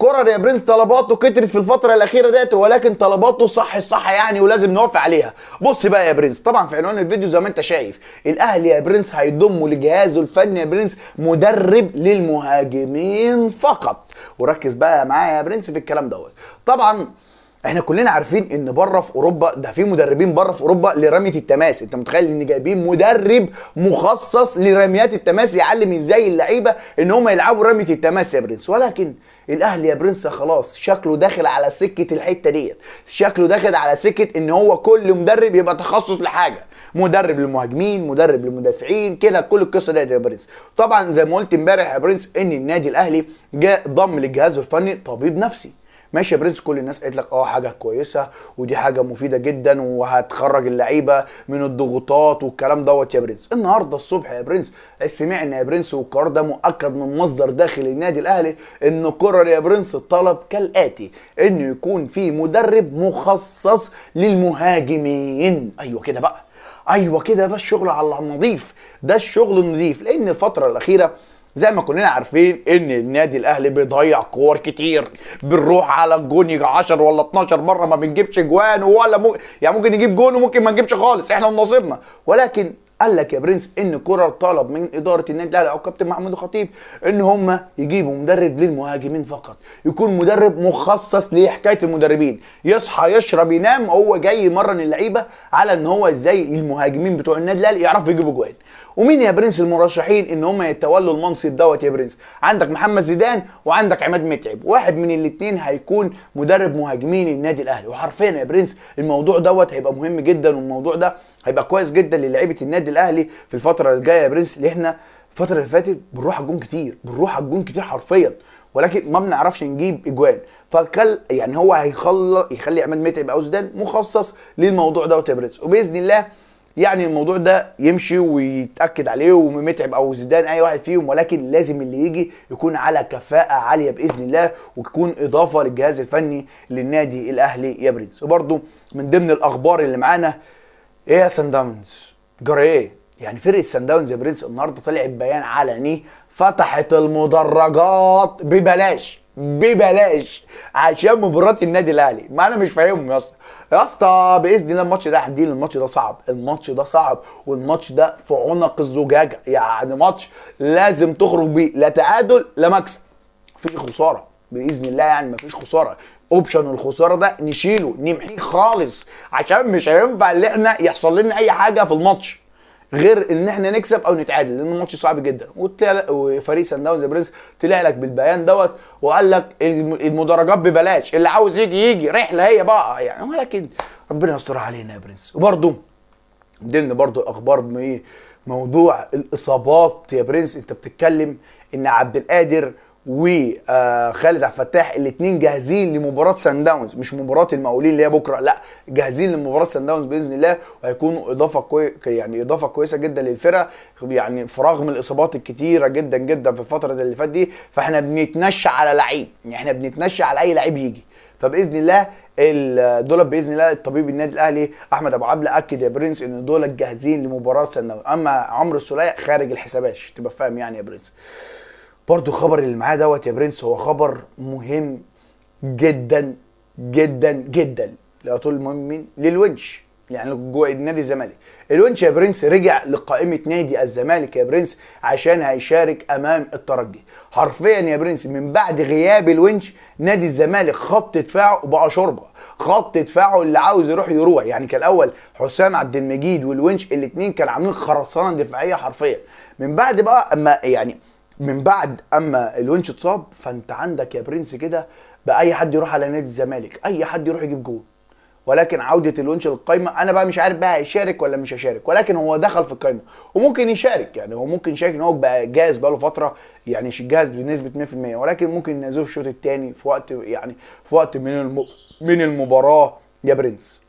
كولر يا برنس طلباته كترت في الفترة الاخيرة ديت، ولكن طلباته صح الصح يعني، ولازم نوافق عليها. بص بقى يا برنس، طبعا في عنوان الفيديو زي ما انت شايف، الاهلي يا برنس هيضم لجهازه الفني يا برنس مدرب للمهاجمين فقط. وركز بقى معايا يا برنس في الكلام دوت. طبعا احنا كلنا عارفين ان بره في اوروبا ده في مدربين بره في اوروبا لرميه التماس. انت متخيل ان جايبين مدرب مخصص لرميات التماس يعلم ازاي اللعيبة ان هم يلعبوا رمية التماس يا برنس؟ ولكن الاهلي يا برنس خلاص شكله داخل على سكة الحتة ديت، شكله داخل على سكة ان هو كل مدرب يبقى تخصص لحاجة، مدرب للمهاجمين، مدرب للمدافعين، كده كل القصة ديت يا برنس. طبعا زي ما قلت امبارح يا برنس ان النادي الاهلي جاء ضم لجهازه الفني طبيب نفسي. ماشي يا برنس، كل الناس قالت لك حاجة كويسة ودي حاجة مفيدة جدا وهتخرج اللعيبة من الضغوطات والكلام دوت يا برنس. النهارده الصبح يا برنس سمعنا يا برنس، والقرار ده مؤكد من مصدر داخل النادي الاهلي، ان قرر يا برنس الطلب كالاتي: انه يكون في مدرب مخصص للمهاجمين. ايوه كده بقى، ايوه كده، ده الشغل على النظيف، ده الشغل النظيف. لان الفترة الاخيرة زي ما كلنا عارفين ان النادي الاهلي بيضيع كور كتير، بنروح على الجون يجي 10 ولا 12 مرة ما بنجيبش جوان، ولا يعني ممكن نجيب جون وممكن ما نجيبش خالص، احنا ونصيبنا. ولكن قال لك يا برنس ان كولر طلب من ادارة النادي الاهلي او كابتن محمود الخطيب ان هم يجيبوا مدرب للمهاجمين فقط، يكون مدرب مخصص لحكاية المدربين، يصحى يشرب ينام هو جاي يمرن اللعيبة على ان هو ازاي المهاجمين بتوع النادي الاهلي يعرفوا يجيبوا جوان. ومين يا برنس المرشحين ان هم يتولوا المنصب دوت يا برنس؟ عندك محمد زيدان وعندك عماد متعب، واحد من الاثنين هيكون مدرب مهاجمين النادي الاهلي. وحرفيا يا برنس الموضوع دوت هيبقى مهم جدا، والموضوع ده هيبقى كويس جدا للاعيبه النادي الاهلي في الفترة الجاية يا برنس. اللي احنا الفترة اللي فاتت بنروح على الجون كتير، بنروح على الجون كتير حرفيا، ولكن ما بنعرفش نجيب اجوان. فكل يعني هو يخلي عماد متعب او زيدان مخصص للموضوع دوت يا برنس، وباذن الله يعني الموضوع ده يمشي ويتاكد عليه، ومتعب او زيدان اي واحد فيهم، ولكن لازم اللي يجي يكون على كفاءة عالية باذن الله، وتكون اضافه للجهاز الفني للنادي الاهلي يا برنس. وبرده من ضمن الاخبار اللي معانا ايه يا سان داونز؟ جرى ايه؟ يعني فرقه سان داونز يا برنس النهارده طلعت بيان علني، فتحت المدرجات ببلاش ببلاش عشان مباراة النادي الاهلي. ما انا مش فاهمهم يا اسطى، يا اسطى باذن الله الماتش ده هديه، الماتش ده صعب، الماتش ده صعب، والماتش ده في عنق الزجاجة، يعني ماتش لازم تخرج بيه لا تعادل لا مكسب، مفيش خسارة باذن الله، يعني مفيش خسارة. option الخسارة ده نشيله نمحيه خالص، عشان مش هينفع ان احنا يحصل لنا اي حاجة في الماتش غير ان احنا نكسب او نتعادل، لان الماتش صعب جدا. وفريق سان داونز يا برنس طلع لك بالبيان دوت وقال لك المدرجات ببلاش، اللي عاوز يجي يجي، رحله هي بقى يعني، ولكن ربنا يستر علينا يا برنس. وبرده ضمن برده الاخبار موضوع الاصابات يا برنس، انت بتتكلم ان عبد القادر وخالد عبد الفتاح الاثنين جاهزين لمباراة سان داونز، مش مباراة المقاولين اللي هي بكره، لا جاهزين لمباراة سان داونز باذن الله، وهيكونوا اضافه يعني اضافه كويسة جدا للفرقة، يعني في رغم الاصابات الكتيرة جدا جدا في الفترة اللي فاتت دي، فاحنا بنتنشى على لعيب، يعني احنا بنتنشى على اي لعيب يجي. فباذن الله دول باذن الله الطبيب النادي الاهلي احمد ابو عبله اكد يا برنس ان دول جاهزين لمباراة سان داونز، اما عمرو السوليه خارج الحسابات، تبقى فاهم يعني يا برنس. برضو خبر اللي معاه دوت يا برنس هو خبر مهم جدا جدا جدا، لو تقول مهم مين؟ للونش، يعني جوه النادي الزمالك. الونش يا برنس رجع لقائمة نادي الزمالك يا برنس عشان هيشارك امام الترجي. حرفيا يا برنس من بعد غياب الونش نادي الزمالك خط دفاعه بقى شوربة، خط دفاعه اللي عاوز يروح يروح. يعني كان الاول حسام عبد المجيد والونش الاثنين كانوا عاملين خرسانه دفاعية حرفيا. من بعد بقى اما يعني من بعد اما الونش اتصاب، فانت عندك يا برنس كده بقى اي حد يروح على نادي الزمالك، اي حد يروح يجيب جول. ولكن عوده الونش للقايمه انا بقى مش عارف بقى هيشارك ولا مش هيشارك، ولكن هو دخل في القايمة وممكن يشارك، يعني هو ممكن يشارك ان هو بقى جاهز بقى له فترة، يعني مش جاهز بنسبة 100%، ولكن ممكن ينزله في الشوط الثاني في وقت، يعني في وقت من المباراة يا برنس.